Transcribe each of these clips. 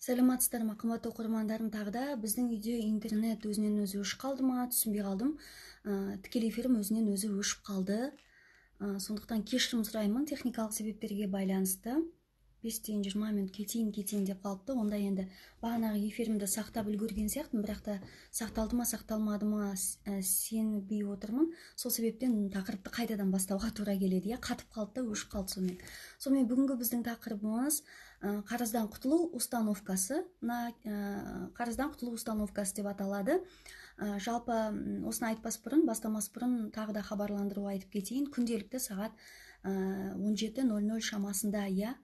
Сәлеметсіздер ме, қымбатты оқырмандарым! Тағы да біздің үйде интернет өзінен өзі өшіп қалды ма, түсінбей қалдым. Тікелей эфирім өзінен өзі өшіп қалды. Сондықтан кешірім сұраймын, техникалық себептерге байланысты. 5-тен 20 минут кетейін кетейін деп қалыпты. Онда енді бағанағы эфирімді сақтап үлгерген сияқтымын, бірақ та сақталды ма, сақталмады ма, сенбей отырмын. Сол себептен тақырыпты қайтадан бастауға тура келеді, иә. Қатып қалды да, өшіп қалды. Сонымен бүгінгі біздің тақырыбымыз қарыздан құтылу установкасы. Мына қарыздан құтылу установкасы деп аталады. Жалпы осыны айтпас бұрын, бастамас бұрын тағы да хабарландыру айтып кетейін. Күнделікті сағат 17:00 шамасында, иә,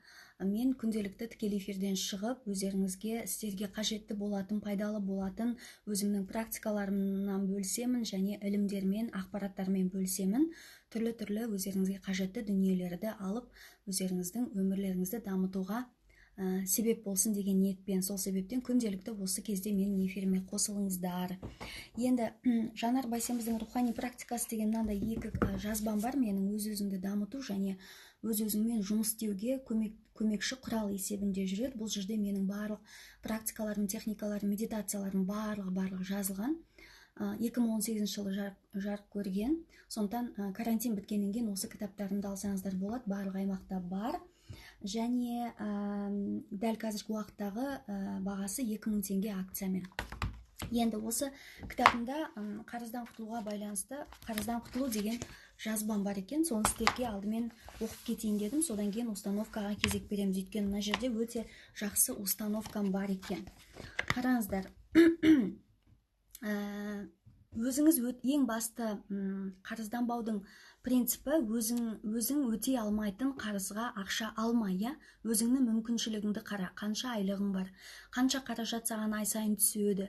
мен күнделікті тікелей эфирден шығып, өздеріңізге, сіздерге қажетті болатын, пайдалы болатын өзімнің практикаларымнан бөлісемін және ілімдермен, ақпараттармен бөлісемін. Түрлі түрлі өздеріңізге қажетті дүниелерді алып, өздеріңіздің өмірлеріңізді дамытуға себеп болсын деген ниетпен. Сол себептен күнделікті осы кезде менің эфиріме қосылыңыздар. Енді Жанар Байсеміздің рухани практикасы деген мынандай екі жазбам бар менің. Өз өзіңді дамыту және өз өзіңмен жұмыс істеуге көмекші құрал есебінде жүреді. Бұл жерде менің барлық практикаларым, техникаларым, медитацияларым барлығы жазылған. 2018 жылы жарық көрген. Сондықтан карантин біткеннен кейін осы кітаптарымды алсаңыздар болады, барлық аймақта бар. Және дәл қазіргі уақыттағы бағасы 2000 теңге акциямен. Енді осы кітабымда қарыздан құтылуға байланысты «Қарыздан құтылу» деген жазбам бар екен. Соны сіздерге алдымен оқып кетейін дедім, содан кейін установкаға кезек береміз, өйткені мына жерде өте жақсы установкам бар екен. Қараңыздар, өзіңіз ең басты қарызданбаудың принципі: өзің өтей алмайтын қарызға ақша алма, иә. Өзіңнің мүмкіншілігіңді қара: қанша айлығың бар, қанша қаражат саған ай сайын түседі,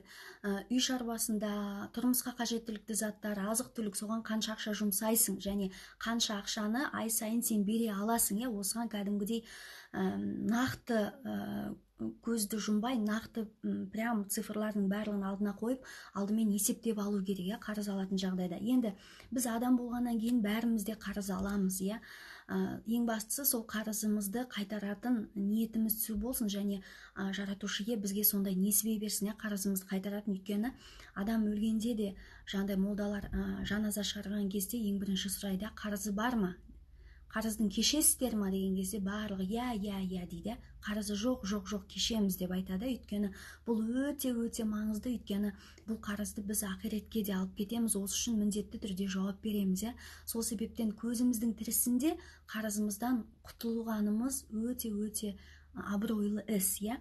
үй шаруасында тұрмысқа қажеттілікті заттар, азық түлік, соған қанша ақша жұмсайсың және қанша ақшаны ай сайын сен бере аласың, иә. Осыған кәдімгідей нақты, көзді жұмбай, нақты, прям цифрлардың барлығын алдына қойып, алдымен есептеп алу керек, иә, қарыз алатын жағдайда. Енді біз адам болғаннан кейін бәріміз де қарыз аламыз, иә. Ең бастысы, сол қарызымызды қайтаратын ниетіміз түзу болсын және Жаратушы Ие бізге сондай несібе берсін, иә, қарызымызды қайтаратын. Өйткені адам өлгенде де жаңағыдай молдалар жаназа шығарған кезде ең бірінші сұрайды: «Қарызы бар ма? Қарыздың кешесіздер ма?» деген кезде барлығы «Иә, иә, иә» дейді. «Қарызы жоқ, жоқ, жоқ, кешеміз» деп айтады. Өйткені бұл өте өте маңызды, өйткені бұл қарызды біз ақиретке де алып кетеміз, осы үшін міндетті түрде жауап береміз, иә. Сол себептен көзіміздің тірісінде қарызымыздан құтылғанымыз өте өте абыройлы іс, иә.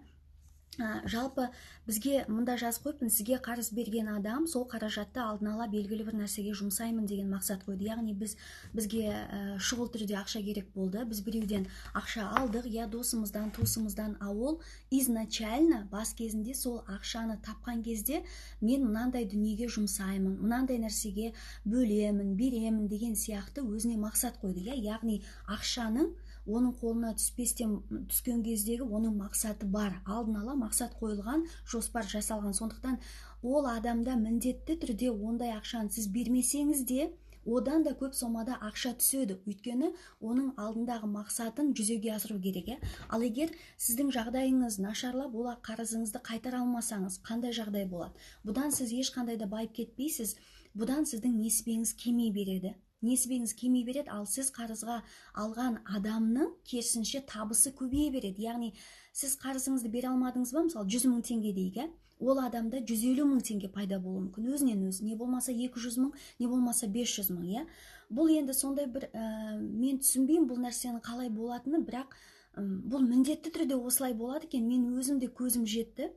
Жалпы бізге мында жазып қойыппын: сізге қарыз берген адам сол қаражатты алдын ала белгілі бір нәрсеге жұмсаймын деген мақсат қойды. Яғни бізге шұғыл түрде ақша керек болды, біз біреуден ақша алдық, иә, досымыздан, туысымыздан. А ол изначально, бас кезінде сол ақшаны тапқан кезде «Мен мынандай дүниеге жұмсаймын, мынандай нәрсеге бөлемін, беремін» деген сияқты өзіне мақсат қойды, иә. Яғни ақшаның оның қолына түспестен, түскен кездегі оның мақсаты бар, алдын ала мақсат қойылған, жоспар жасалған. Сондықтан ол адамда міндетті түрде ондай ақшаны сіз бермесеңіз де, одан да көп сомада ақша түседі, өйткені оның алдындағы мақсатын жүзеге асыру керек, иә. Ал егер сіздің жағдайыңыз нашарлап, ол қарызыңызды қайтара алмасаңыз, қандай жағдай болады? Бұдан сіз ешқандай да байып кетпейсіз, бұдан сіздің несібеңіз кеми береді, несібеңіз кеми береді. Ал сіз қарызға алған адамның керісінше табысы көбейе береді. Яғни сіз қарызыңызды бере алмадыңыз ба, мысалы, 100 000 теңге дейік, иә, ол адамда 150 000 теңге пайда болуы мүмкін өзінен өзі, не болмаса 200 000, не болмаса 500 000, иә. Бұл енді сондай бір мен түсінбеймін бұл нәрсенің қалай болатынын, бірақ бұл міндетті түрде осылай болады екен. Мен өзім де көзім жетті.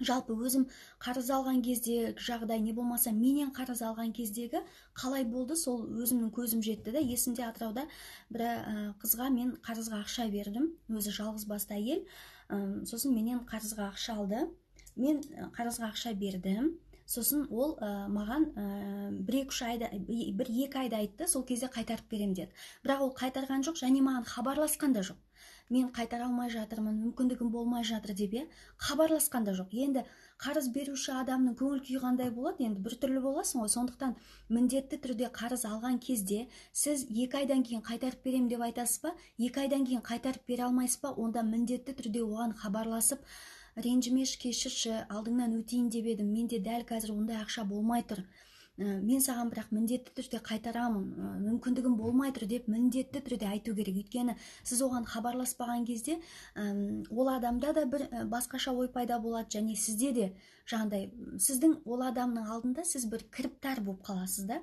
Жалпы өзім қарыз алған кезде жағдай, не болмаса менен қарыз алған кездегі қалай болды, сол өзімнің көзім жетті да. Есімде, Атырауда бір қызға мен қарызға ақша бердім. Өзі жалғыз басты әйел. Сосын менен қарызға ақша алды, мен қарызға ақша бердім. Сосын ол маған бір екі үш айда, бір екі айда айтты, сол кезде қайтарып беремін деді. Бірақ ол қайтарған жоқ және маған хабарласқан да жоқ. «Мен қайтара алмай жатырмын, мүмкіндігім болмай жатыр» деп, иә, хабарласқан да жоқ. Енді қарыз беруші адамның көңіл күйі қандай болады? Енді біртүрлі боласың ғой. Сондықтан міндетті түрде қарыз алған кезде сіз 2 айдан кейін қайтарып беремін деп айтасыз ба, 2 айдан кейін қайтарып бере алмайсыз ба, онда міндетті түрде оған хабарласып Ренжімеші, кешірші, алдыңнан өтейін деп едім, менде дәл қазір ондай ақша болмай тұр, мен саған бірақ міндетті түрде қайтарамын, мүмкіндігім болмай тұр деп міндетті түрде айту керек. Өйткені сіз оған хабарласпаған кезде ол адамда да бір басқаша ой пайда болады, және сізде де жаңағыдай сіздің ол адамның алдында сіз бір кіріптар болып қаласыз да.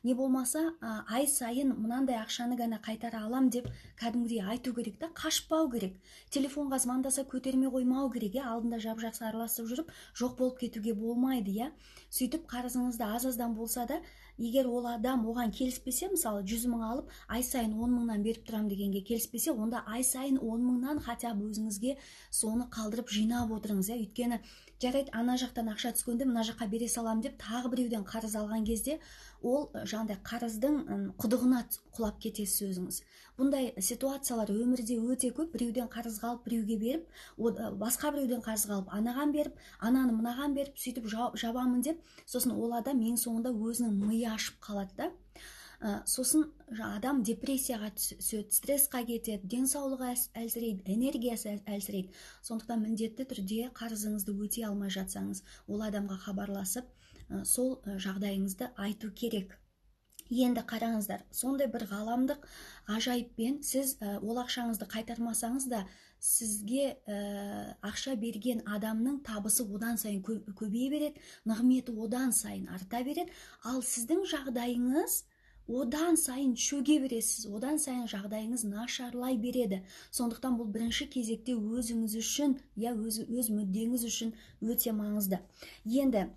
Не болмаса ай сайын мынандай ақшаны ғана қайтара алам деп кәдімгідей айту керек та, қашпау керек. Телефонға звондаса көтермей қоймау керек, иә, алдында жап-жақсы араласып жүріп жоқ болып кетуге болмайды, иә. Сөйтіп қарызыңызды аз-аздан болса да, егер ол адам оған келіспесе, мысалы 100 мың алып ай сайын 10 мыңнан беріп тұрам дегенге келіспесе, онда ай сайын 10 мыңнан хотя бы өзіңізге соны қалдырып жинап отырыңыз, иә. Өйткені жарайды, ана жақтан ақша түскенде мына жаққа бере салам деп тағы біреуден қарыз алған кезде ол жаңағыдай қарыздың құдығына құлап кетесіз өзіңіз. Бұндай ситуациялар өмірде өте көп. Біреуден қарызға алып біреуге беріп, басқа біреуден қарызға алып анаған беріп, ананы мынаған беріп, сөйтіп жабамын деп, сосын ол адам ең соңында өзінің миы ашып қалады да. Сосын адам депрессияға түседі, стрессқа кетеді, денсаулығы әлсірейді, энергиясы әлсірейді. Сондықтан міндетті түрде қарызыңызды өтей алмай жатсаңыз, ол адамға хабарласып, сол жағдайыңызды айту керек. Енді қараңыздар, сондай бір ғаламдық ғажайыппен сіз ол ақшаңызды қайтармасаңыз да, сізге ақша берген адамның табысы одан сайын көбейе береді, нығметі одан сайын арта береді. Ал сіздің жағдайыңыз одан сайын шөге бересіз, одан сайын жағдайыңыз нашарлай береді. Сондықтан бұл бірінші кезекте өзіңіз үшін, я өз мүддеңіз үшін өте маңызды. Енді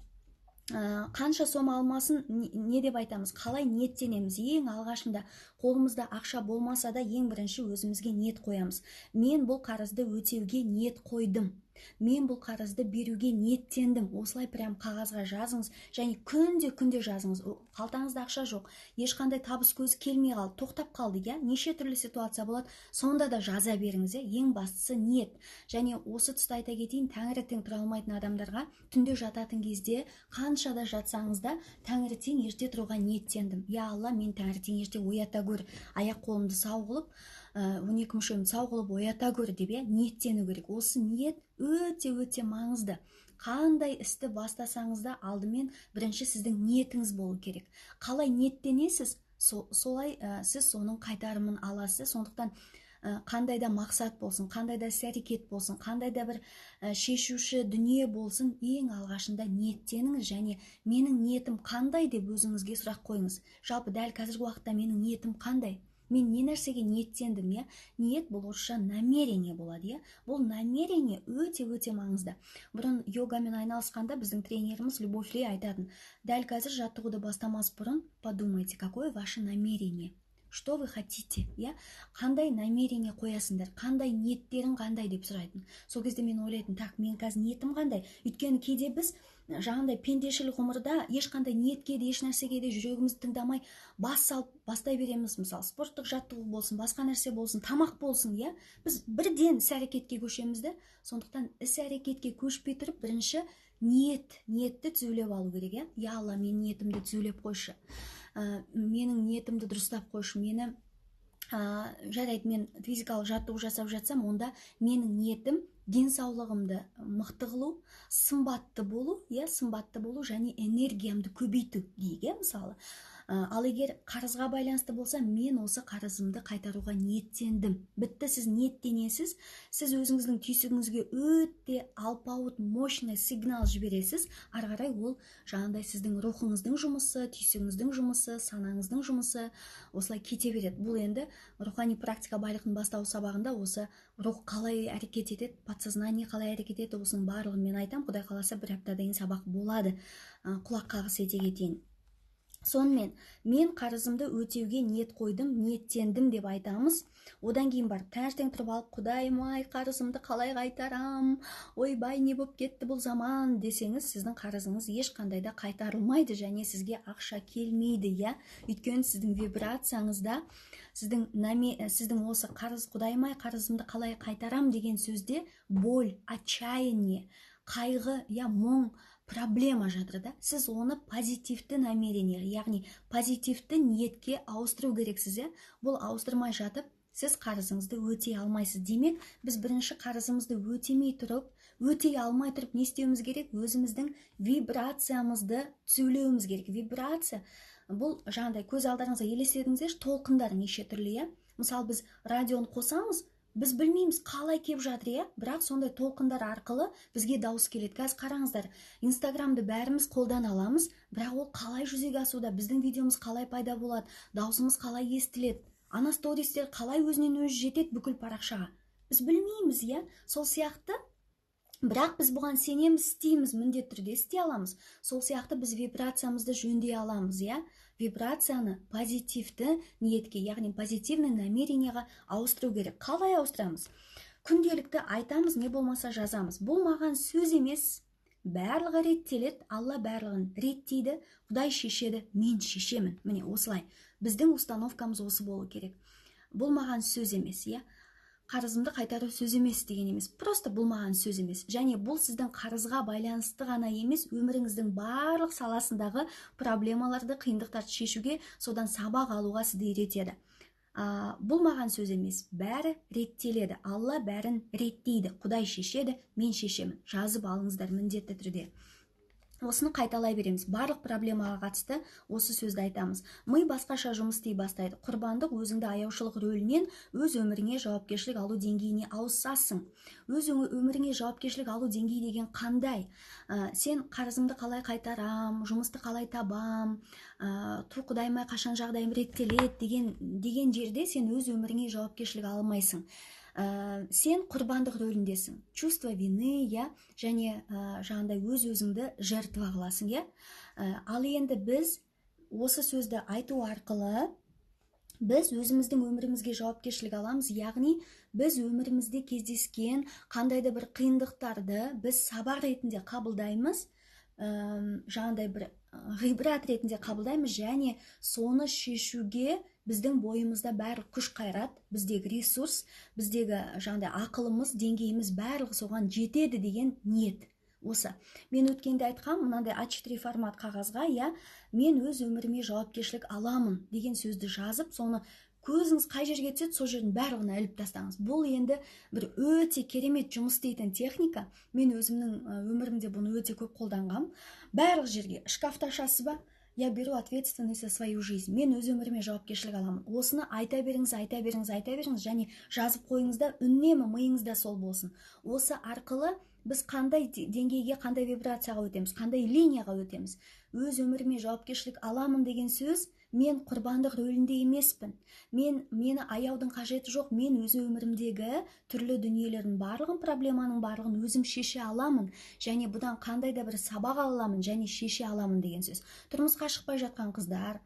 қанша сома алмасын, не деп айтамыз, қалай ниеттенеміз? Ең алғашында қолымызда ақша болмаса да, ең бірінші өзімізге ниет қоямыз. Мен бұл қарызды өтеуге ниет қойдым, мен бұл қарызды беруге ниеттендім. Осылай прям қағазға жазыңыз және күнде-күнде жазыңыз. Қалтаңызда ақша жоқ, ешқандай табыс көзі келмей қалды, тоқтап қалды, иә, неше түрлі ситуация болады, сонда да жаза беріңіз, иә. Ең бастысы ниет. Және осы тұста айта кетейін, таңертең тұра алмайтын адамдарға түнде жататын кезде қанша да жатсаңыз да таңертең ерте тұруға ниеттендім. Я Алла, мен таңертең ерте оята көр, аяқ қолымды сау қылып, 12 мүшемді сау қылып оята көр деп, иә, ниеттену керек. Осы ниет өте-өте маңызды. Қандай істі бастасаңыз да алдымен бірінші сіздің ниетіңіз болу керек. Қалай ниеттенесіз, солай сіз соның қайтарымын аласыз. Сондықтан қандай да мақсат болсын, қандай да іс-әрекет болсын, қандай да бір шешуші дүние болсын, ең алғашында ниеттеніңіз және менің ниетім қандай деп өзіңізге сұрақ қойыңыз. Жалпы дәл қазіргі уақытта менің ниетім қандай? Мен не нәрсеге ниеттендім, иә? Ниет бұл орысша намерение болады, иә? Бұл намерение өте-өте маңызды. Бұрын йогамен айналысқанда біздің тренеріміз Любовь Ли айтатын: дәл қазір жаттығуды бастамас бұрын подумайте, какое ваше намерение, что вы хотите, иә? Қандай намерение қоясыңдар, қандай ниеттерің қандай деп сұрайтын. Сол кезде мен ойлайтын, так, мен қазір ниетім қандай? Өйткені кейде біз жаңағындай пендешіл ғұмырда ешқандай ниетке де, еш нәрсеге де жүрегімізді тыңдамай бас салып бастай береміз. Мысалы, спорттық жаттығу болсын, басқа нәрсе болсын, тамақ болсын, иә? Біз бірден іс-әрекетке көшеміз де. Сондықтан іс-әрекетке көшпей тұрып бірінші ниетті түзулеп алу керек, иә? Я Алла, мен ниетімді түзулеп қойшы, менің ниетімді дұрыстап қойшы, мені жарайды, мен физикалық жаттығу жасап жатсам, онда менің ниетім денсаулығымды мықты қылу, сымбатты болу, иә, сымбатты болу және энергиямды көбейту дейік, иә, мысалы. Ал егер қарызға байланысты болса, мен осы қарызымды қайтаруға ниеттендім. Бітті, сіз ниеттенесіз, сіз өзіңіздің түйсігіңізге өте алпауыт, мощный сигнал жібересіз. Ары қарай ол жаңағыдай сіздің рухыңыздың жұмысы, түйсігіңіздің жұмысы, санаңыздың жұмысы осылай кете береді. Бұл енді рухани практика байлықтың бастауы сабағында осы рух қалай әрекет етеді, подсознание қалай әрекет етеді, осының барлығын мен айтамын. Құдай қаласа, бір аптадан кейін сабақ болады. Құлақ қағыс ете кетейін. Сонымен, мен қарызымды өтеуге ниет қойдым, ниеттендім деп айтамыз. Одан кейін барып таңертең тұрып алып, Құдайым ай, қарызымды қалай қайтарам, ойбай, не болып кетті бұл заман десеңіз, сіздің қарызыңыз ешқандай да қайтарылмайды және сізге ақша келмейді, иә? Өйткені сіздің вибрацияңызда, сіздің осы қарыз, Құдайым ай, қарызымды қалай қайтарам деген сөзде боль, отчаяние, қайғы, я мұң, проблема жатыр да. Сіз оны позитивті намерение, яғни позитивті ниетке ауыстыру керексіз, иә? Бұл ауыстырмай жатып, Сіз қарызыңызды өтей алмайсыз. Демек, біз бірінші қарызымызды өтемей тұрып, өтей алмай тұрып не істеуіміз керек? Өзіміздің вибрациямызды түзеулеуіміз керек. Вибрация бұл жаңағыдай көз алдарыңызға елестетіңіздерші, толқындар неше түрлі, иә? Мысалы, біз радионы қосамыз, біз білмейміз қалай кеп жатыр, иә? Бірақ сондай толқындар арқылы бізге дауыс келеді. Қазір қараңыздар, Инстаграмды бәріміз қолдана аламыз, бірақ ол қалай жүзеге асуда, біздің видеомыз қалай пайда болады, даусымыз қалай естіледі, ана стористер қалай өзінен өзі жетеді бүкіл парақшаға, біз білмейміз, иә? Сол сияқты, бірақ біз бұған сенеміз, істейміз, міндетті түрде істей аламыз. Сол сияқты біз вибрациямызды жөндей аламыз, иә? Вибрацияны позитивті ниетке, яғни позитивный намерениеға ауыстыру керек. Қалай ауыстырамыз? Күнделікті айтамыз, не болмаса жазамыз. Бұл маған сөз емес, барлығы реттеледі, Алла барлығын реттейді, Құдай шешеді, мен шешемін. Міне осылай. Біздің установкамыз осы болу керек. Бұл маған сөз емес, иә? Қарызымды қайтару сөз емес деген емес, просто бұл маған сөз емес. Және бұл сіздің қарызға байланысты ғана емес, өміріңіздің барлық саласындағы проблемаларды, қиындықтарды шешуге, содан сабақ алуға сізді үйретеді. Бұл маған сөз емес, бәрі реттеледі, Алла бәрін реттейді, Құдай шешеді, мен шешемін. Жазып алыңыздар міндетті түрде. Осыны қайталай береміз. Барлық проблемаға қатысты осы сөзді айтамыз. Ми басқаша жұмыс істей бастайды. Құрбандық, өзіңді аяушылық рөлінен өз өміріңе жауапкершілік алу деңгейіне ауысасың. Өз өміріңе жауапкершілік алу деңгейі деген қандай? Сен қарызымды қалай қайтарам, жұмысты қалай табам, ту құдайым-ай, қашан жағдайым реттеледі деген жерде сен өз өміріңе жауапкершілік алмайсың. Сен құрбандық рөліндесің. Чувство вины, иә, және жаңағыдай өз өзіңді жертва қыласың, иә. Ал енді біз осы сөзді айту арқылы біз өзіміздің өмірімізге жауапкершілік аламыз, яғни біз өмірімізде кездескен қандай да бір қиындықтарды біз сабақ ретінде қабылдаймыз, жаңағыдай бір ғибрат ретінде қабылдаймыз, және соны шешуге біздің бойымызда барлық күш қайрат, біздегі ресурс, біздегі жаңағыдай ақылымыз, деңгейіміз барлығы соған жетеді деген ниет. Осы. Мен өткенде айтқам, мынандай А4 формат қағазға, иә, мен өз өміріме жауапкершілік аламын деген сөзді жазып, соны көзіңіз қай жерге түседі, сол жердің барлығына іліп тастаңыз. Бұл енді бір өте керемет жұмыс істейтін техника. Мен өзімнің өмірімде бұны өте көп қолданғам. Барлық жерге, шкафта ашасыз ба? Я беру ответственность за свою жизнь. Мен өз өміріме жауапкершілік аламын. Осыны айта беріңіз, айта беріңіз, айта беріңіз, және жазып қойыңыз да, үнемі миыңызда сол болсын. Осы арқылы біз қандай деңгейге, қандай вибрацияға өтеміз, қандай линияға өтеміз. Өз өміріме жауапкершілік аламын деген сөз, мен құрбандық рөлінде емеспін. Мені аяудың қажеті жоқ. Мен өз өмірімдегі түрлі дүниелердің барлығын, проблеманың барлығын өзім шеше аламын. Және бұдан қандай да бір сабақ ала аламын, және шеше аламын деген сөз. Тұрмысқа шықпай жатқан қыздар,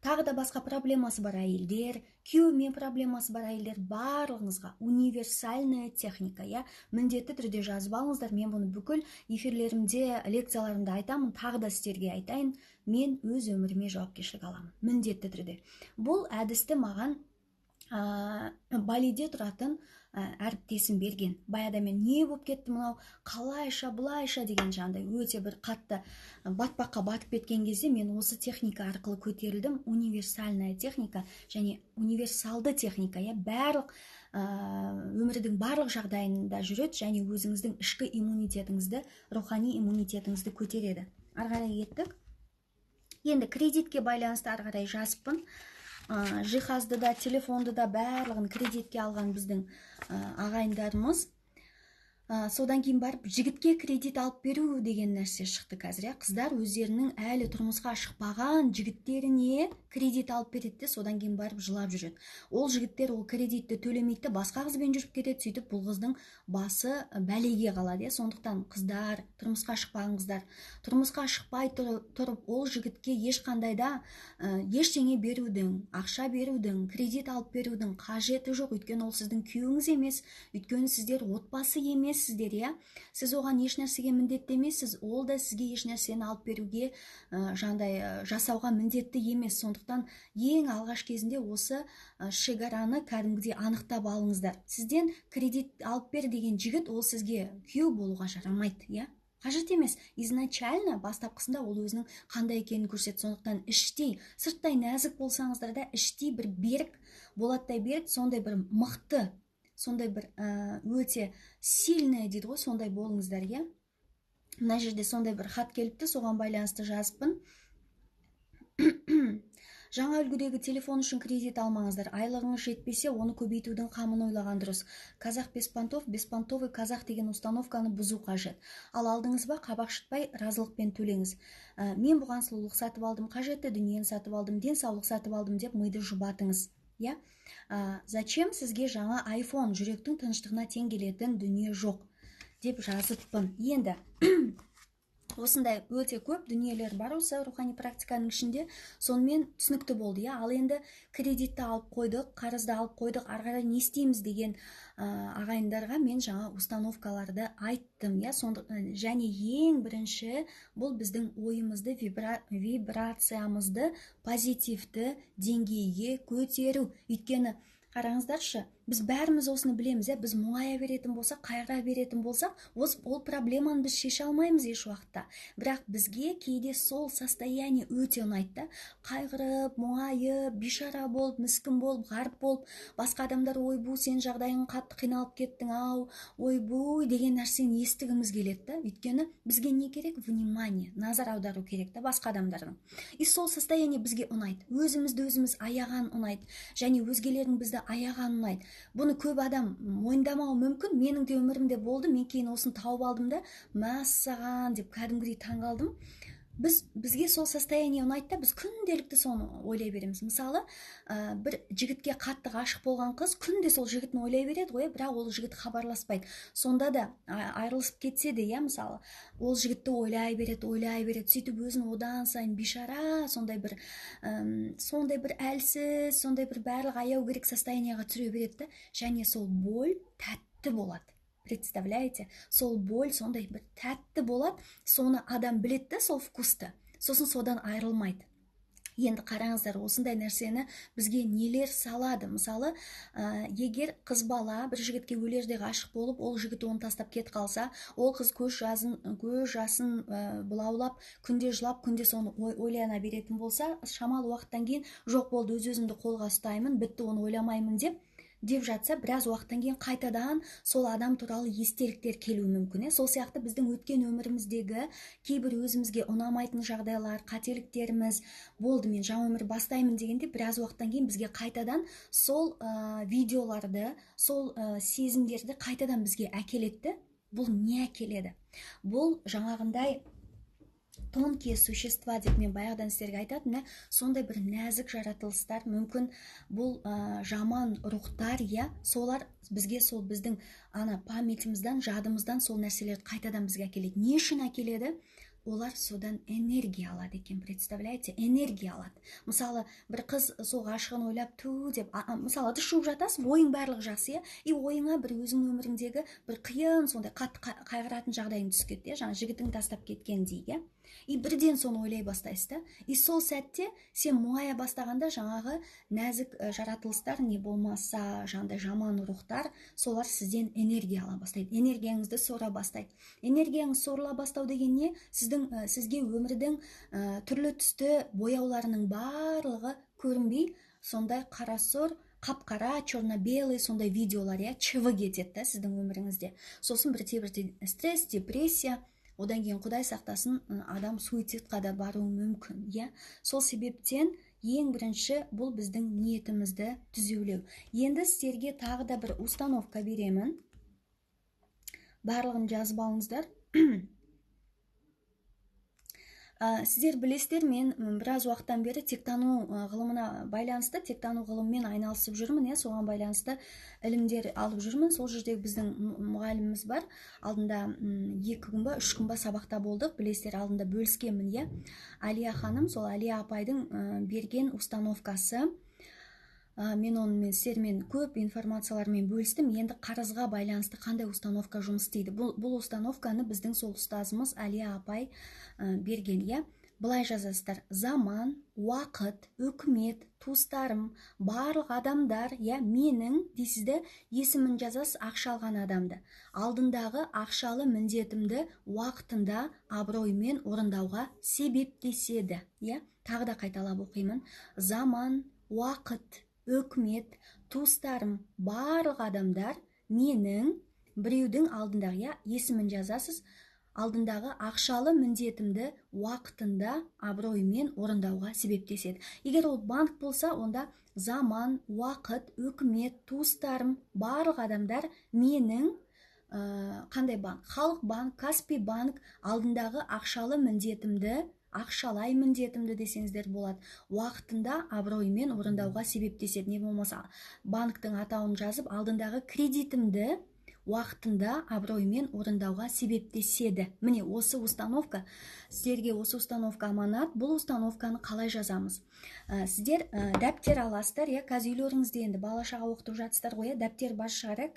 тағы да басқа проблемасы бар әйелдер, күйеуімен проблемасы бар әйелдер, барлығыңызға универсальная техника, иә? Міндетті түрде жазып алыңыздар. Мен бұны бүкіл эфирлерімде, лекцияларымда айтамын, тағы да сіздерге айтайын. Мен өз өміріме жауапкершілік аламын, міндетті түрде. Бұл әдісті маған Балиде тұратын әріптесім берген. Баяғыда мен не болып кетті мынау, қалайша, былайша деген жаңағыдай өте бір қатты батпаққа батып кеткен кезде мен осы техника арқылы көтерілдім. Универсальная техника және универсалды техника, иә, барлық өмірдің барлық жағдайында жүреді және өзіңіздің ішкі иммунитетіңізді, рухани иммунитетіңізді көтереді. Ары қарай кеттік. Енді кредитке байланысты ары қарай жазыппын. Жиһазды да, телефонды да барлығын кредитке алған біздің ағайындарымыз. Содан кейін барып жігітке кредит алып беру деген нәрсе шықты қазір. Қыздар өздерінің әлі тұрмысқа шықпаған жігіттеріне кредит алып береді де, содан кейін барып жылап жүреді. Ол жігіттер ол кредитті төлемейді де, басқа қызбен жүріп кетеді, сөйтіп бұл қыздың басы бәлеге қалады. Сондықтан қыздар, тұрмысқа шықпаған қыздар, тұрмысқа шықпай тұрып ол жігітке ешқандай да ештеңе берудің, ақша берудің, кредит алып берудің қажеті жоқ. Өйткені ол сіздің күйеуіңіз емес, өйткені сіздер отбасы емес. Сіздер, иә, сіз оған еш нәрсеге міндетті емессіз, ол да сізге еш нәрсені алып беруге, жаңағыдай жасауға міндетті емес. Сондықтан ең алғаш кезінде осы шекараны кәдімгідей анықтап алыңыздар. Сізден кредит алып бер деген жігіт ол сізге күйеу болуға жарамайды, иә. Қажет емес. Изначально бастапқысында ол өзінің қандай екенін көрсетті. Сондықтан іштей, сырттай нәзік болсаңыздар да, іштей бір берік, болаттай берік, сондай бір мықты, сондай бір өте сильная дейді ғой, сондай болыңыздар, иә. Мына жерде сондай бір хат келіпті, соған байланысты жазыппын. Жаңа үлгідегі телефон үшін кредит алмаңыздар. Айлығыңыз жетпесе, оны көбейтудің қамын ойлаған дұрыс. Казах без понтов, беспонтовый казах деген установканы бұзу қажет. Ал алдыңыз ба, қабақ шытпай разылықпен төлеңіз. Мен бұған сұлулық сатып алдым, қажетті дүниені сатып алдым, денсаулық сатып алдым деп миды жұбатыңыз. Иә? Зачем сізге жаңа iPhone? Жүректің тыныштығына тең келетін дүние жоқ деп жазыппын. Енді осындай өте көп дүниелер бар осы рухани практиканың ішінде. Сонымен түсінікті болды, иә. Ал енді кредитті алып қойдық, қарызды алып қойдық, ары қарай не істейміз деген ағайындарға мен жаңа установкаларды айттым, иә. Және ең бірінші бұл біздің ойымызды, вибрациямызды позитивті деңгейге көтеру. Өйткені қараңыздаршы, біз бәріміз осыны білеміз, иә. Біз мұңая беретін болсақ, қайғыра беретін болсақ, ол проблеманы біз шеше алмаймыз еш уақытта. Бірақ бізге кейде сол состояние өте ұнайды да. Қайғырып, мұңайып, бейшара болып, міскін болып, ғаріп болып, басқа адамдар ойбу, сен жағдайың қатты қиналып кеттің ау, ойбу деген нәрсені естігіміз келеді да. Өйткені бізге не керек? Внимание, назар аудару керек та басқа адамдардың. И сол состояние бізге ұнайды. Өзімізді өзіміз аяған ұнайды, және өзгелердің бізді аяған ұнайды. Бұны көп адам мойындамауы мүмкін. Менің де өмірімде болды. Мен кейін осыны тауып алдым да, мәссаған деп кәдімгідей таңғалдым. Бізге сол состояние ұнайды да, біз күнделікті соны ойлай береміз. Мысалы, бір жігітке қатты ғашық болған қыз күнде сол жігітін ойлай береді ғой, бірақ ол жігіт хабарласпайды. Сонда да айырылысып кетсе де, иә, мысалы, ол жігітті ойлай береді, ойлай береді, сөйтіп өзін одан сайын бейшара, сондай бір әлсіз, сондай бір барлық аяу керек состояниеға түсіре береді да, және сол боль тәтті болады. Представляете, сол боль сондай бір тәтті болады, соны адам біледі да, сол вкусты, сосын содан айырылмайды. Енді қараңыздар, осындай нәрсені бізге нелер салады. Мысалы, егер қыз бала бір жігітке өлердей ғашық болып, ол жігіт оны тастап кетіп қалса, ол қыз көз жасын бұлаулап, күнде жылап, күнде соны ойлана беретін болса, шамалы уақыттан кейін жоқ болды, өз-өзімді қолға ұстаймын, бітті, оны ойламаймын деп жатса, біраз уақыттан кейін қайтадан сол адам туралы естеліктер келуі мүмкін. Сол сияқты біздің өткен өміріміздегі кейбір өзімізге ұнамайтын жағдайлар, қателіктеріміз болды, мен жаңа өмір бастаймын дегенде, біраз уақыттан кейін бізге қайтадан сол видеоларды, сол сезімдерді қайтадан бізге әкеледі. Бұл не әкеледі? Бұл жаңағындай тонкие существа деп мен баяғыдан сіздерге айтатын, сондай бір нәзік жаратылыстар, мүмкін бұл жаман рухтар, иә, солар бізге сол біздің ана памятімізден, жадымыздан сол нәрселерді қайтадан бізге әкеледі. Не үшін әкеледі? Олар содан энергия алады екен, представляете, энергия алады. Мысалы, бір қыз сол ғашығын ойлап ту деп, мысалы, ыдыс жуып жатасың, ойың барлығы жақсы, иә, и ойыңа бір өзіңнің өміріңдегі бір қиын, сондай қатты қайғыратын жағдайың түсіп кетті, иә, жаңа жігітің тастап кеткен дейік, иә. И бірден соны ойлай бастайсыз да. И сол сәтте сен мұңая бастағанда жаңағы нәзік жаратылыстар, не болмаса жаңағыдай жаман рухтар, солар сізден энергия ала бастайды, энергияңызды сора бастайды. Энергияңыз сорыла бастау деген не? Сізге өмірдің түрлі түсті бояуларының барлығы көрінбей, сондай қара сұр, қап-қара, черно-белый сондай видеолар, иә, чвы кетеді да сіздің өміріңізде. Сосын бірте-бірте стресс, депрессия, одан кейін Құдай сақтасын, адам суицидқа да баруы мүмкін, иә. Сол себептен ең бірінші бұл біздің ниетімізді түзеулеу. Енді сіздерге тағы да бір установка беремін. Барлығын жазып алыңыздар. Сіздер білесіздер, мен біраз уақыттан бері тектану ғылымына байланысты, тектану ғылымымен айналысып жүрмін, иә, соған байланысты ілімдер алып жүрмін. Сол жердегі біздің мұғаліміміз бар. Алдында 2 күн ба, 3 күн ба сабақта болдық, білесіздер, алдында бөліскенмін, иә. Алия ханым, сол Алия апайдың берген установкасы. Мен онымен сіздермен көп информациялармен бөлістім. Енді қарызға байланысты қандай установка жұмыс істейді? Бұл установканы біздің сол ұстазымыз Алия апай берген, иә. Былай жазасыздар: заман, уақыт, өкімет, туыстарым, барлық адамдар, иә, менің дейсіз де, есімін жазасыз ақша алған адамды, алдындағы ақшалы міндетімді уақытында абыроймен орындауға себептеседі. Иә, тағы да қайталап оқимын: заман, уақыт, өкімет, туыстарым, барлық адамдар менің біреудің алдындағы, иә, есімін жазасыз, алдындағы ақшалы міндетімді уақытында абыроймен орындауға себептеседі. Егер ол банк болса, онда заман, уақыт, өкімет, туыстарым, барлық адамдар менің қандай банк, Халық банк, Каспи банк алдындағы ақшалы міндетімді, ақшалай міндетімді десеңіздер болады, уақытында абыроймен орындауға себептеседі. Не болмаса банктің атауын жазып, алдындағы кредитімді уақытында абыроймен орындауға себептеседі. Міне, осы установка сіздерге, осы установка аманат. Бұл установканы қалай жазамыз? Сіздер дәптер аласыздар, иә. Қазір үйлеріңізде енді бала шаға оқытып жатсыздар ғой, иә, дәптер бар шығар, иә.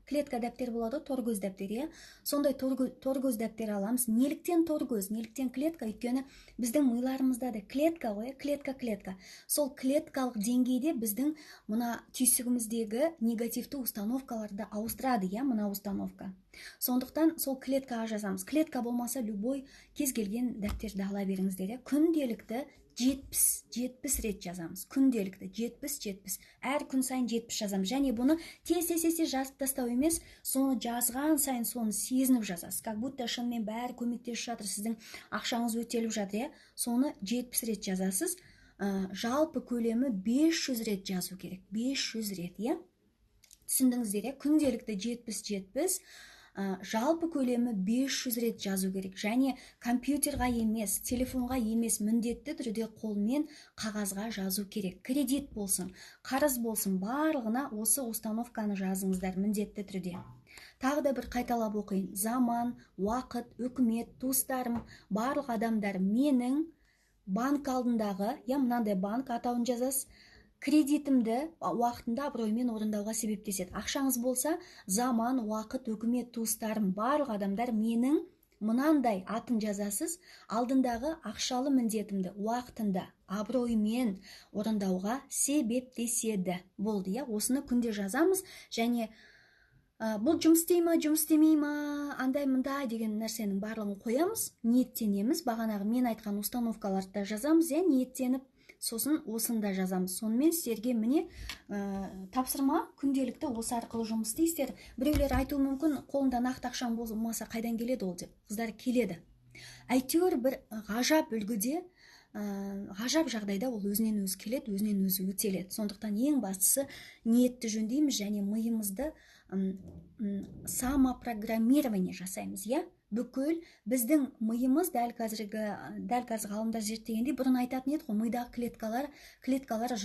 Клетка дәптер болады ғой, торкөз дәптер, иә. Сондай торкөз дәптер аламыз. Неліктен торкөз, неліктен клетка? Өйткені біздің миларымызда да клетка ғой, иә, клетка, клетка. Сол клеткалық деңгейде біздің мына түйсігіміздегі негативті установкаларды ауыстырады, иә, мына установка. Сондықтан сол клеткаға жазамыз. Клетка болмаса, любой, кез келген дәптерді ала беріңіздер, иә. Күнделікті 70-70 рет жазамыз. Күнделікті 70-70, әр күн сайын 70 жазамыз. Және бұны тез, тез, тез, тез жазып тастау емес, соны жазған сайын соны сезініп жазасыз, как будто шынымен бәрі көмектесіп жатыр, сіздің ақшаңыз өтеліп жатыр, иә. Соны 70 рет жазасыз. Жалпы көлемі 500 рет жазу керек, 500 рет, иә. Түсіндіңіздер, иә? Күнделікті 70-70, жалпы көлемі 500 рет жазу керек. Және компьютерға емес, телефонға емес, міндетті түрде қолмен қағазға жазу керек. Кредит болсын, қарыз болсын, барлығына осы установканы жазыңыздар міндетті түрде. Тағы да бір қайталап оқиын: заман, уақыт, үкімет, туыстарым, барлық адамдар менің банк алдындағы, иә, мынандай банк атауын жазасыз, кредитімді уақытында абыроймен орындауға себептеседі. Ақшаңыз болса, заман, уақыт, үкімет, туыстарым, барлық адамдар менің мынандай атын жазасыз, алдындағы ақшалы міндетімді уақытында абыроймен орындауға себептеседі. Болды, иә. Осыны күнде жазамыз. Және бұл жұмыс істей ма, жұмыс істемей ма, андай мындай деген нәрсенің барлығын қоямыз, ниеттенеміз. Бағанағы мен айтқан установкаларды да жазамыз, иә, ниеттеніп, сосын осыны да жазамыз. Сонымен сіздерге, міне, тапсырма: күнделікті осы арқылы жұмыс істейсіздер. Біреулер айтуы мүмкін, қолында нақты ақшаң болмаса, қайдан келеді ол деп. Қыздар, келеді. Әйтеуір бір ғажап үлгіде, ғажап жағдайда ол өзінен өзі келеді, өзінен өзі өтеледі. Сондықтан ең бастысы ниетті жөндейміз және миымызды самопрограммирование жасаймыз, иә. Бүкіл біздің миымыз дәл қазір ғалымдар зерттегендей, бұрын айтатын еді ғой, мидағы клеткалар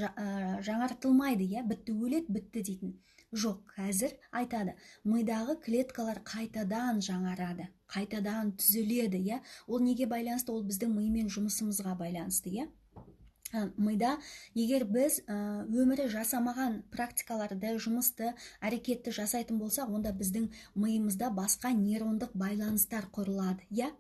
жаңартылмайды, иә, бітті, өледі, бітті дейтін. Жоқ, қазір айтады, мидағы клеткалар қайтадан жаңарады, қайтадан түзіледі, иә. Ол неге байланысты? Ол біздің мимен жұмысымызға байланысты, иә. Мида егер біз өмірі жасамаған практикаларды, жұмысты, әрекетті жасайтын болсақ, онда біздің миымызда басқа нейрондық байланыстар құрылады, иә.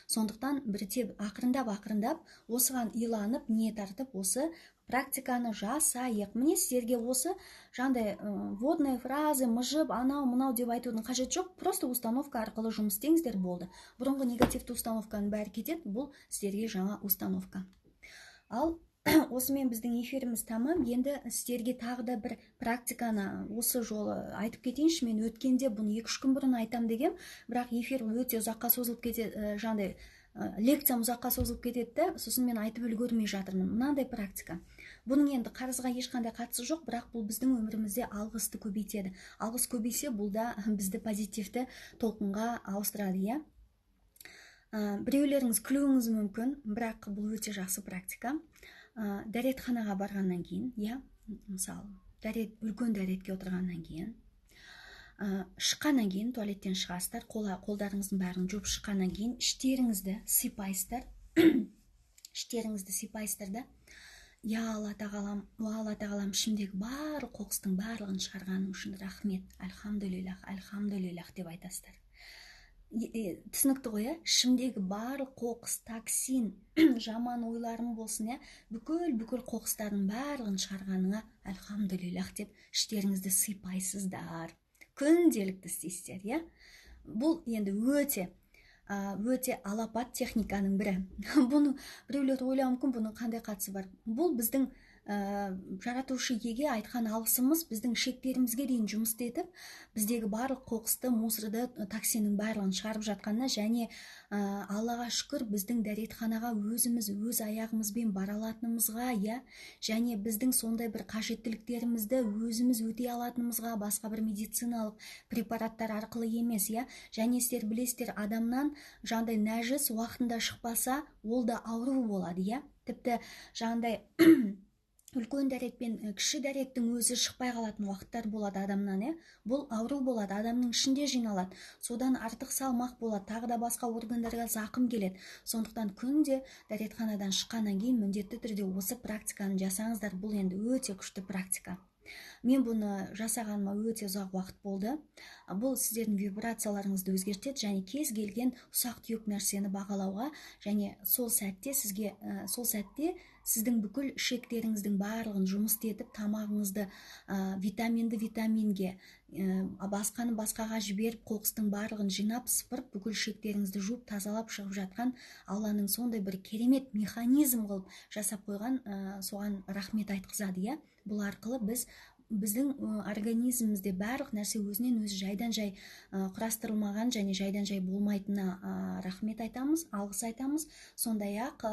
Сондықтан бірте ақырындап, ақырындап осыған иланып, ниет артып, осы практиканы жасайық. Міне, сіздерге осы жаңағыдай вводные фразы, мыжып, анау мынау деп айтудың қажеті жоқ. Просто установка арқылы жұмыс істеңіздер, болды. Бұрынғы негативті установканың бәрі кетеді, бұл сіздерге жаңа установка. Ал осымен біздің эфиріміз тамам. Енді сіздерге тағы да бір практиканы осы жолы айтып кетейінші. Мен өткенде бұны 2-3 күн бұрын айтам дегем, бірақ эфир өте ұзаққа созылып кетеді, жаңағыдай лекциям ұзаққа созылып кетеді да, сосын мен айтып үлгермей жатырмын. Мынандай практика. Бұның енді қарызға ешқандай қатысы жоқ, бірақ бұл біздің өмірімізде алғысты көбейтеді. Алғыс көбейсе, бұл да бізді позитивті толқынға ауыстырады, иә. Біреулеріңіз күлуіңіз мүмкін, бірақ бұл өте жақсы практика. Дәретханаға барғаннан кейін, иә, мысалы, дәрет, үлкен дәретке отырғаннан кейін, шыққаннан кейін, туалеттен шығасыздар, қолдарыңыздың бәрін жуып шыққаннан кейін іштеріңізді сипайсыздар, іштеріңізді сипайсыздар да: «Я Алла тағалам, Алла тағалам, ішімдегі барлық қоқыстың барлығын шығарғаның үшін рахмет, альхамдулиллах, альхамдулиллах», – деп айтасыздар. Түсінікті ғой, иә? Ішімдегі барлық қоқыс, токсин, жаман ойларым болсын, иә, бүкіл қоқыстардың барлығын шығарғаныңа альхамдулиллах деп іштеріңізді сыйпайсыздар. Күнделікті істейсіздер, иә. Бұл енді өте алапат техниканың бірі. Бұны біреулер ойлауы мүмкін, бұның қандай қатысы бар? Бұл біздің жаратушы иеге айтқан алғысымыз, біздің ішектерімізге дейін жұмыс істетіп, біздегі барлық қоқысты, мусорды, токсиннің барлығын шығарып жатқанына және Аллаға шүкір, біздің дәретханаға өзіміз өз аяғымызбен бара алатынымызға, иә, және біздің сондай бір қажеттіліктерімізді өзіміз өтей алатынымызға, басқа бір медициналық препараттар арқылы емес, иә. Және сіздер білесіздер, адамнан жаңағыдай нәжіс уақытында шықпаса, ол да ауру болады, иә. Тіпті жаңағыдай үлкен дәрет пен кіші дәреттің өзі шықпай қалатын уақыттар болады адамнан, иә. Бұл ауру болады, адамның ішінде жиналады, содан артық салмақ болады, тағы да басқа органдарға зақым келеді. Сондықтан күнде дәретханадан шыққаннан кейін міндетті түрде осы практиканы жасаңыздар. Бұл енді өте күшті практика. Мен бұны жасағаныма өте ұзақ уақыт болды. Бұл сіздердің вибрацияларыңызды өзгертеді және кез келген ұсақ түйек нәрсені бағалауға және сол сәтте сізге, сол сәтте сіздің бүкіл ішектеріңіздің барлығын жұмыс істетіп, тамағыңызды витаминді витаминге, басқаны басқаға жіберіп, қоқыстың барлығын жинап, сыпырып, бүкіл ішектеріңізді жуып, тазалап шығып жатқан Алланың сондай бір керемет механизм қылып жасап қойған, соған рахмет айтқызады, иә. Бұл арқылы біздің организмімізде барлық нәрсе өзінен өзі жайдан жай құрастырылмаған және жайдан жай болмайтынына рахмет айтамыз, алғыс айтамыз. Сондай-ақ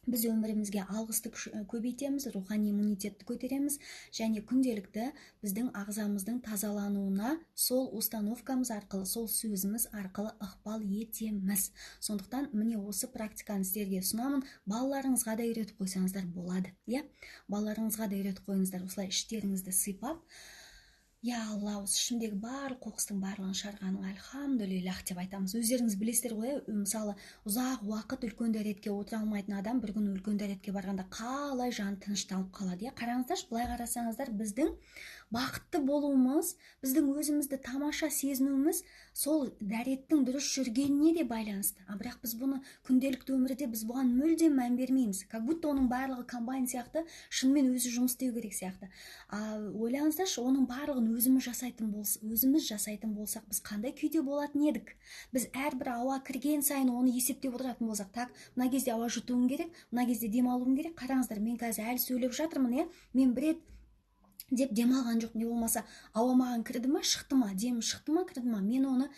біз өмірімізге алғысты көбейтеміз, рухани иммунитетті көтереміз және күнделікті біздің ағзамыздың тазалануына сол установкамыз арқылы, сол сөзіміз арқылы ықпал етеміз. Сондықтан міне осы практиканы сіздерге ұсынамын. Балаларыңызға да үйретіп қойсаңыздар болады, иә? Балаларыңызға да үйретіп қойыңыздар, осылай іштеріңізді сыйпап, я Алла, осы ішімдегі барлық қоқыстың барлығын шығарғаныңа альхамдулиллах деп айтамыз. Өздеріңіз білесіздер ғой, мысалы, ұзақ уақыт үлкен дәретке отыра алмайтын адам бір күні үлкен дәретке барғанда қалай жаны тынышталып қалады, иә? Қараңыздаршы, былай қарасаңыздар, біздің бақытты болуымыз, біздің өзімізді тамаша сезінуіміз сол дәреттің дұрыс жүргеніне де байланысты. А бірақ біз бұны күнделікті өмірде біз бұған мүлдем мән бермейміз. Как будто оның барлығы комбайн сияқты, шынымен өзі жұмыс істеу керек сияқты. А ойлаңыздаршы, оның барлығын өзіміз жасайтын болсақ, біз қандай күйде болатын едік? Біз әрбір ауа кірген сайын оны есептеп отыратын болсақ, так, мына кезде ауа жұтуым керек, мына кезде дем алуым керек. Қараңыздар, мен қазір әлі сөйлеп жатырмын, иә? Мен бір рет деп демалған жоқ, не болмаса ауа маған кірді ма, шықты ма, дем шықты ма, кірді ма, мен оны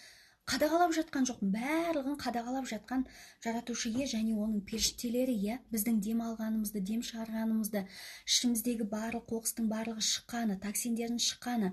қадағалап жатқан жоқпын. Барлығын қадағалап жатқан жаратушы ие және оның періштелері, иә, біздің дем алғанымызды, дем шығарғанымызды, ішіміздегі барлық қоқыстың барлығы шыққаны, токсиндердің шыққаны,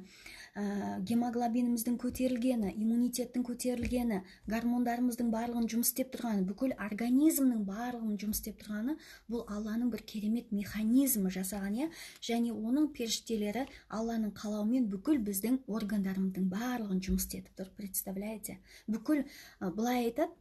гемоглобиніміздің көтерілгені, иммунитеттің көтерілгені, гормондарымыздың барлығын жұмыс істеп тұрғаны, бүкіл организмнің барлығын жұмыс істеп тұрғаны, бұл Алланың бір керемет механизмі жасаған, иә, және оның періштелері Алланың қалауымен бүкіл біздің органдарымыздың барлығын жұмыс істетіп тұр, представляете? Бүкіл, былай айтады,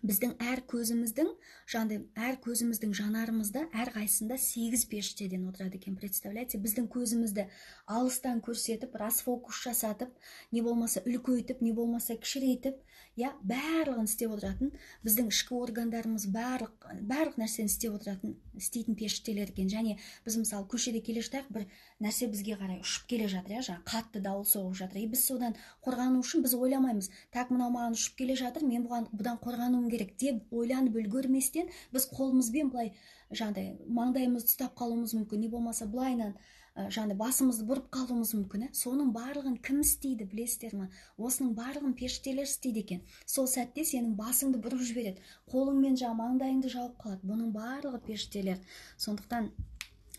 біздің әр көзіміздің, жаңағыдай әр көзіміздің жанарымызда әрқайсысында 8 періштеден отырады екен, представляете? Біздің көзімізді алыстан көрсетіп, расфокус жасатып, не болмаса үлкейтіп, не болмаса кішірейтіп, иә, барлығын істеп отыратын, біздің ішкі органдарымыз барлық нәрсені істеп отыратын, істейтін періштелер екен. Және біз, мысалы, көшеде келе жатайық, бір нәрсе бізге қарай ұшып келе жатыр, иә, жаңа қатты дауыл соғып жатыр. И біз содан қорғану үшін біз ойламаймыз, так, мынау маған ұшып келе жатыр, мен бұдан қорғануым керек деп ойланып үлгерместен біз қолымызбен былай жаңағыдай маңдайымызды ұстап қалуымыз мүмкін, не болмаса былайынан жаңағыдай басымызды бұрып қалуымыз мүмкін. Соның барлығын кім істейді, білесіздер ме? Осының барлығын періштелер істейді екен. Сол сәтте сенің басыңды бұрып жібереді, қолыңмен жаңа маңдайыңды жауып қалады. Бұның барлығы періштелер. Сондықтан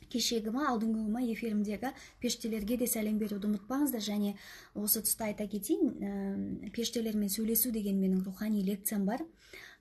кешегі ма, алдыңғы күнгі ма эфирімдегі періштелерге де сәлем беруді ұмытпаңыздар. Және осы тұста айта кетейін, періштелермен сөйлесу деген менің рухани лекциям бар.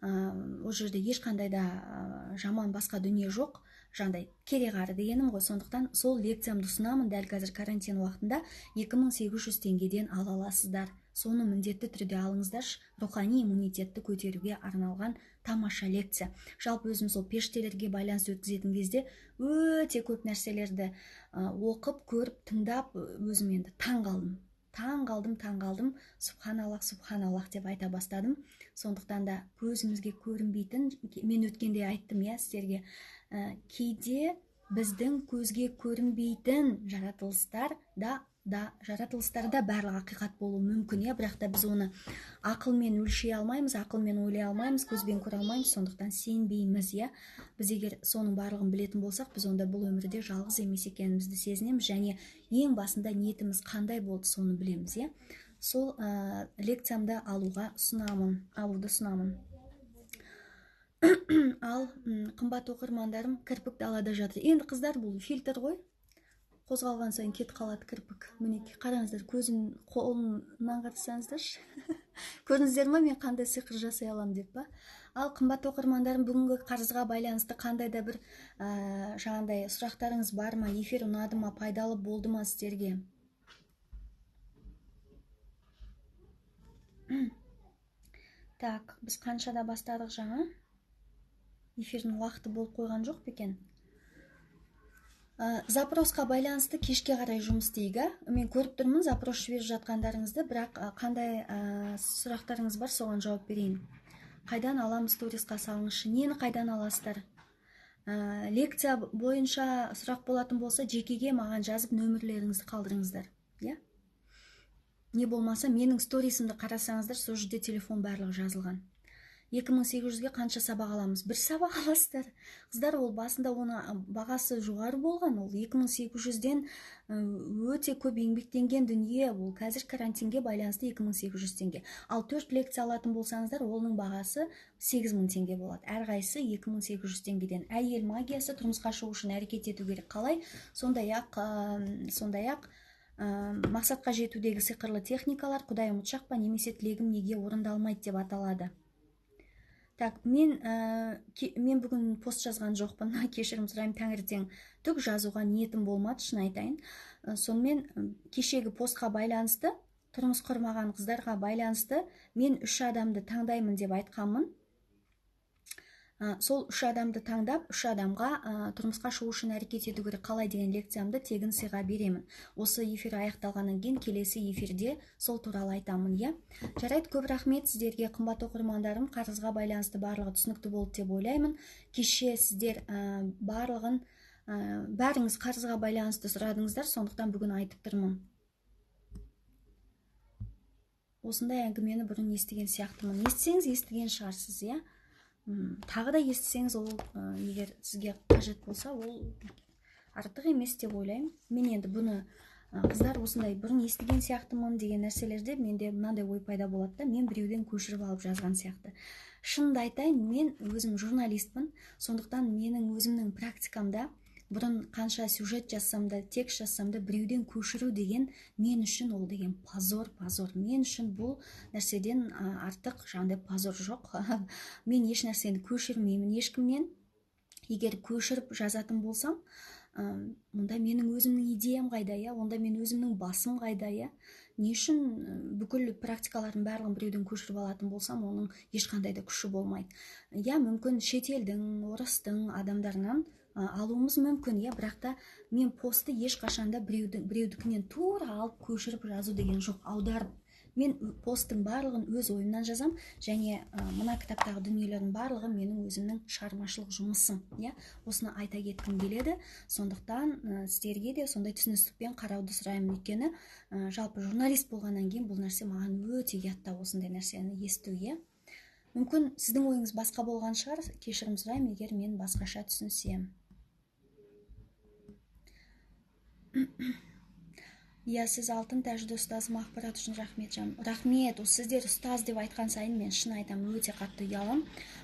Ол жерде ешқандай да жаман басқа дүние жоқ, жаңағыдай кереғары дегенім ғой. Сондықтан сол лекциямды ұсынамын дәл қазір карантин уақытында 2800 теңгеден ала аласыздар. Соны міндетті түрде алыңыздаршы, рухани иммунитетті көтеруге арналған тамаша лекция. Жалпы өзім сол періштелерге байланысты өткізетін кезде өте көп нәрселерді оқып, көріп, тыңдап, өзім енді таң қалдым. Таң қалдым, таң қалдым, субханаллах, субханаллах деп айта бастадым. Сондықтан да көзімізге көрінбейтін, мен өткенде айттым, иә, сіздерге, кейде біздің көзге көрінбейтін жаратылыстарда барлығы ақиқат болуы мүмкін, иә, бірақ та біз оны ақылмен өлшей алмаймыз, ақылмен ойлай алмаймыз, көзбен көре алмаймыз, сондықтан сенбейміз, иә. Біз егер соның барлығын білетін болсақ, біз онда бұл өмірде жалғыз емес екенімізді сезінеміз және ең басында ниетіміз қандай болды, соны білеміз, иә. Сол лекциямды алуға ұсынамын, алуды ұсынамын. Ал қымбат оқырмандарым, кірпік далада жатыр. Енді қыздар, бұл фильтр ғой. Қозғалған сайын кетіп қалады кірпік. Мінекей, қараңыздар, көзім қолымнан қарасаңыздаршы. Көрдіңіздер ме, мен қандай сиқыр жасай аламын деп па? Ал қымбат оқырмандарым, бүгінгі қарызға байланысты қандай да бір жаңағындай сұрақтарыңыз бар ма? Эфир ұнады ма? Пайдалы болды ма сіздерге? Так, біз қаншада бастадық жаңа? Эфирдің уақыты болып қойған жоқ па екен? Запросқа байланысты кешке қарай жұмыс істейік, ә? Мен көріп тұрмын запрос жіберіп жатқандарыңызды, бірақ қандай сұрақтарыңыз бар, соған жауап берейін. Қайдан аламыз сторисқа салыңызшы? Нені қайдан аласыздар? Лекция бойынша сұрақ болатын болса, жекеге маған жазып нөмірлеріңізді қалдырыңыздар, иә? Не болмаса менің сторисімді қарасаңыздар, сол жерде телефон барлығы жазылған. 2800-ге қанша сабақ аламыз? Бір сабақ аласыздар. Қыздар, ол басында оны бағасы жоғары болған, ол 2800-ден өте көп еңбектенген дүние, ол қазір карантинге байланысты 2800 теңге. Ал 4 лекция алатын болсаңыздар, оның бағасы 8000 теңге болады. Әрқайсысы 2800 теңгеден. Әйел магиясы, тұрмысқа шығу үшін әрекет ету керек қалай? Сондай-ақ мақсатқа жетудегі сиқырлы техникалар, Құдай ұмытшақ па, немесе тілегім неге орындалмайды деп аталады. Так, мен бүгін пост жазған жоқпын, кешірім сұраймын, таңертең түк жазуға ниетім болмады, шын айтайын. Сонымен кешегі постқа байланысты, тұрмыс құрмаған қыздарға байланысты мен 3 адамды таңдаймын деп айтқанмын. Сол 3 адамды таңдап, 3 адамға тұрмысқа шығу үшін әрекет ету керек қалай деген лекциямды тегін сыйға беремін. Осы эфир аяқталғаннан кейін келесі эфирде сол туралы айтамын, иә. Жарайды, көп рахмет сіздерге, қымбат оқырмандарым. Қарызға байланысты барлығы түсінікті болды деп ойлаймын. Кеше сіздер барлығын, бәріңіз қарызға байланысты сұрадыңыздар, сондықтан бүгін айтып тұрмын. Осындай әңгімені бұрын естіген сияқтымын. Естісеңіз, естіген шығарсыз, иә. Тағы да естісеңіз, ол егер сізге қажет болса, ол артық емес деп ойлаймын. Мен енді бұны, қыздар, осындай бұрын естіген сияқтымын деген нәрселерде менде мынандай ой пайда болады да, мен біреуден көшіріп алып жазған сияқты. Шынымды айтайын, мен өзім журналистпін, сондықтан менің өзімнің практикамда бұрын қанша сюжет жазсам да, текст жазсам да, біреуден көшіру деген мен үшін ол деген позор, позор. Мен үшін бұл нәрседен артық жаңағыдай позор жоқ. Мен еш нәрсені көшірмеймін ешкімнен. Егер көшіріп жазатын болсам, онда менің өзімнің идеям қайда, иә? Онда мен өзімнің басым қайда, иә? Не үшін бүкіл практикалардың барлығын біреуден көшіріп алатын болсам, оның ешқандай да күші болмайды. Иә, мүмкін шетелдің, орыстың адамдарынан алуымыз мүмкін, иә, бірақ та мен постты ешқашанда біреудікінен тура алып көшіріп жазу деген жоқ, аударып. Мен посттың барлығын өз ойымнан жазам, және мына кітаптағы дүниелердің барлығы менің өзімнің шығармашылық жұмысым, иә. Осыны айта кеткім келеді. Сондықтан сіздерге де сондай түсіністікпен қарауды сұраймын, өйткені жалпы журналист болғаннан кейін бұл нәрсе маған өте ұятта, осындай нәрсені есту, иә. Мүмкін сіздің ойыңыз басқа болған шығар, кешірім сұраймын, егер мен басқаша түсінсем. Иә, сіз алтын тәжді ұстазым, ақпарат үшін рахмет, жаным. Рахмет, сіздер ұстаз деп айтқан сайын мен шын айтамын, өте қатты ұяламын.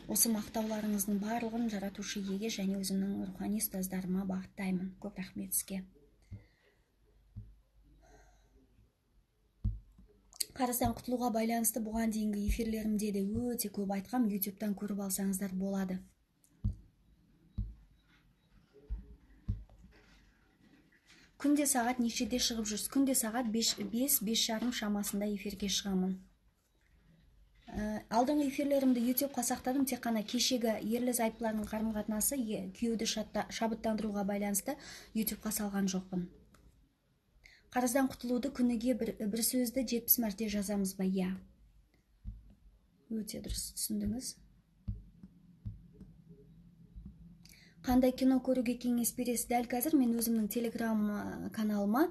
Осы мақтауларыңыздың барлығын жаратушы иеге және өзімнің рухани ұстаздарыма бағыттаймын. Көп рахмет сізге. Қарыздан құтылуға байланысты бұған дейінгі эфирлерімде де өте көп айтқам, YouTube-тан көріп алсаңыздар болады. Күнде сағат нешеде шығып жүрсіз? Күнде сағат 5-5:30 шамасында эфирге шығамын. Алдыңғы эфирлерімді YouTube-қа сақтадым, тек қана кешегі ерлі зайыптылардың қарым-қатынасы, күйеуді шабыттандыруға байланысты YouTube-қа салған жоқпын. Қарыздан құтылуды күніге бір сөзді 70 мәрте жазамыз ба? Иә. Өте дұрыс түсіндіңіз. Қандай кино көруге кеңес бересіз? Дәл қазір мен өзімнің телеграм каналыма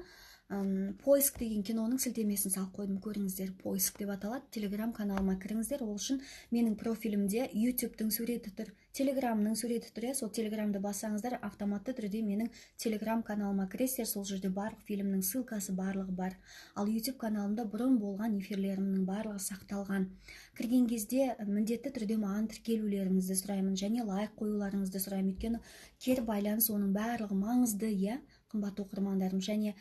Поиск деген киноның сілтемесін салып қойдым, көріңіздер. Поиск деп аталады. Телеграм каналыма кіріңіздер. Ол үшін менің профилімде YouTube'тың суреті тұр, Телеграмның суреті тұр. Сол Телеграмды бассаңыздар, автоматты түрде менің Телеграм каналыма кіресіздер. Сол жерде барлық фильмнің ссылкасы барлығы бар. Ал YouTube каналымда бұрын болған эфирлерімнің барлығы сақталған. Кірген кезде міндетті түрде маған тіркелулеріңізді сұраймын және лайк қоюларыңызды сұраймын. Өйткені кері байланыс оның барлығы маңызды, иә, қымбатты оқырмандарым. Және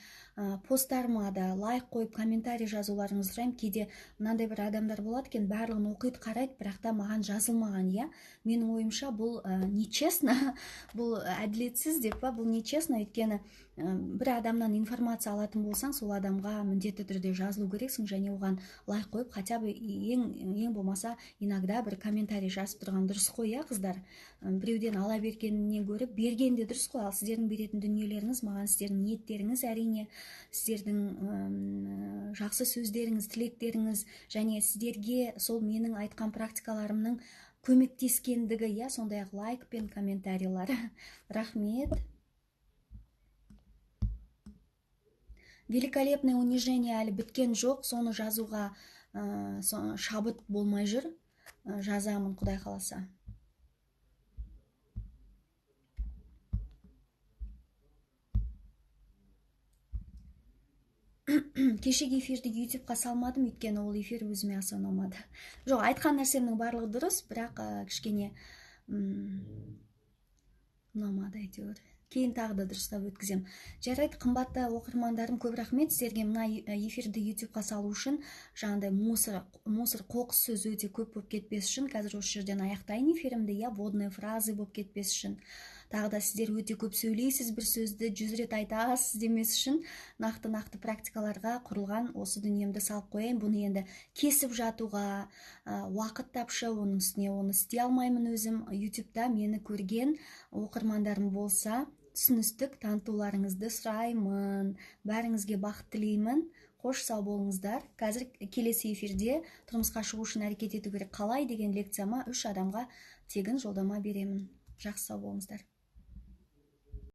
посттарыма да лайк қойып, комментарий жазуларыңызды сұраймын. Кейде мынандай бір адамдар болады екен, барлығын оқиды, қарайды, бірақ та маған жазылмаған, иә. Менің ойымша, бұл нечестно, бұл әділетсіз деп па, бұл нечестно, өйткені бір адамнан информация алатын болсаң, сол адамға міндетті түрде жазылу керексің және оған лайк қойып, хотя бы ең болмаса иногда бір комментарий жазып тұрған дұрыс қой, иә, қыздар. Біреуден ала бергеннен гөрі берген де дұрыс қой. Ал сіздердің беретін дүниелеріңіз маған, сіздердің ниеттеріңіз, әрине, сіздердің жақсы сөздеріңіз, тілектеріңіз және сіздерге сол менің айтқан практикаларымның көмектескендігі, иә, сондай-ақ лайк пен комментарийлар. Рахмет. Великолепное унижение әлі біткен жоқ, соны жазуға шабыт болмай жүр. Жазамын, Құдай қаласа. Кешегі эфирді YouTube-қа салмадым, өйткені ол эфир өзіме аса ұнамады. Жоқ, айтқан нәрсемнің барлығы дұрыс, бірақ кішкене ұнамады әйтеуір. Кейін тағы да дұрыстап өткізем. Жарайды, қымбатты оқырмандарым, көп рахмет сіздерге. Мына эфирді YouTube-қа салу үшін жаңағыдай мусор қоқыс сөз өте көп болып кетпес үшін қазір осы жерден аяқтайын эфирімді, иә, вводные фразы болып кетпес үшін. Тағы да сіздер өте көп сөйлейсіз, бір сөзді 100 рет айтасыз демес үшін нақты-нақты практикаларға құрылған осы дүниемді салып қояйын. Бұны енді кесіп жатуға уақыт тапшы, оның үстіне оны істей алмаймын өзім. YouTube-та мені көрген оқырмандарым болса, түсіністік танытуларыңызды сұраймын. Бәріңізге бақыт тілеймін. Қош сау болыңыздар. Қазір келесі эфирде тұрмысқа шығу үшін әрекет ету керек қалай деген лекцияма 3 адамға тегін жолдама беремін. Жақсы, сау болыңыздар.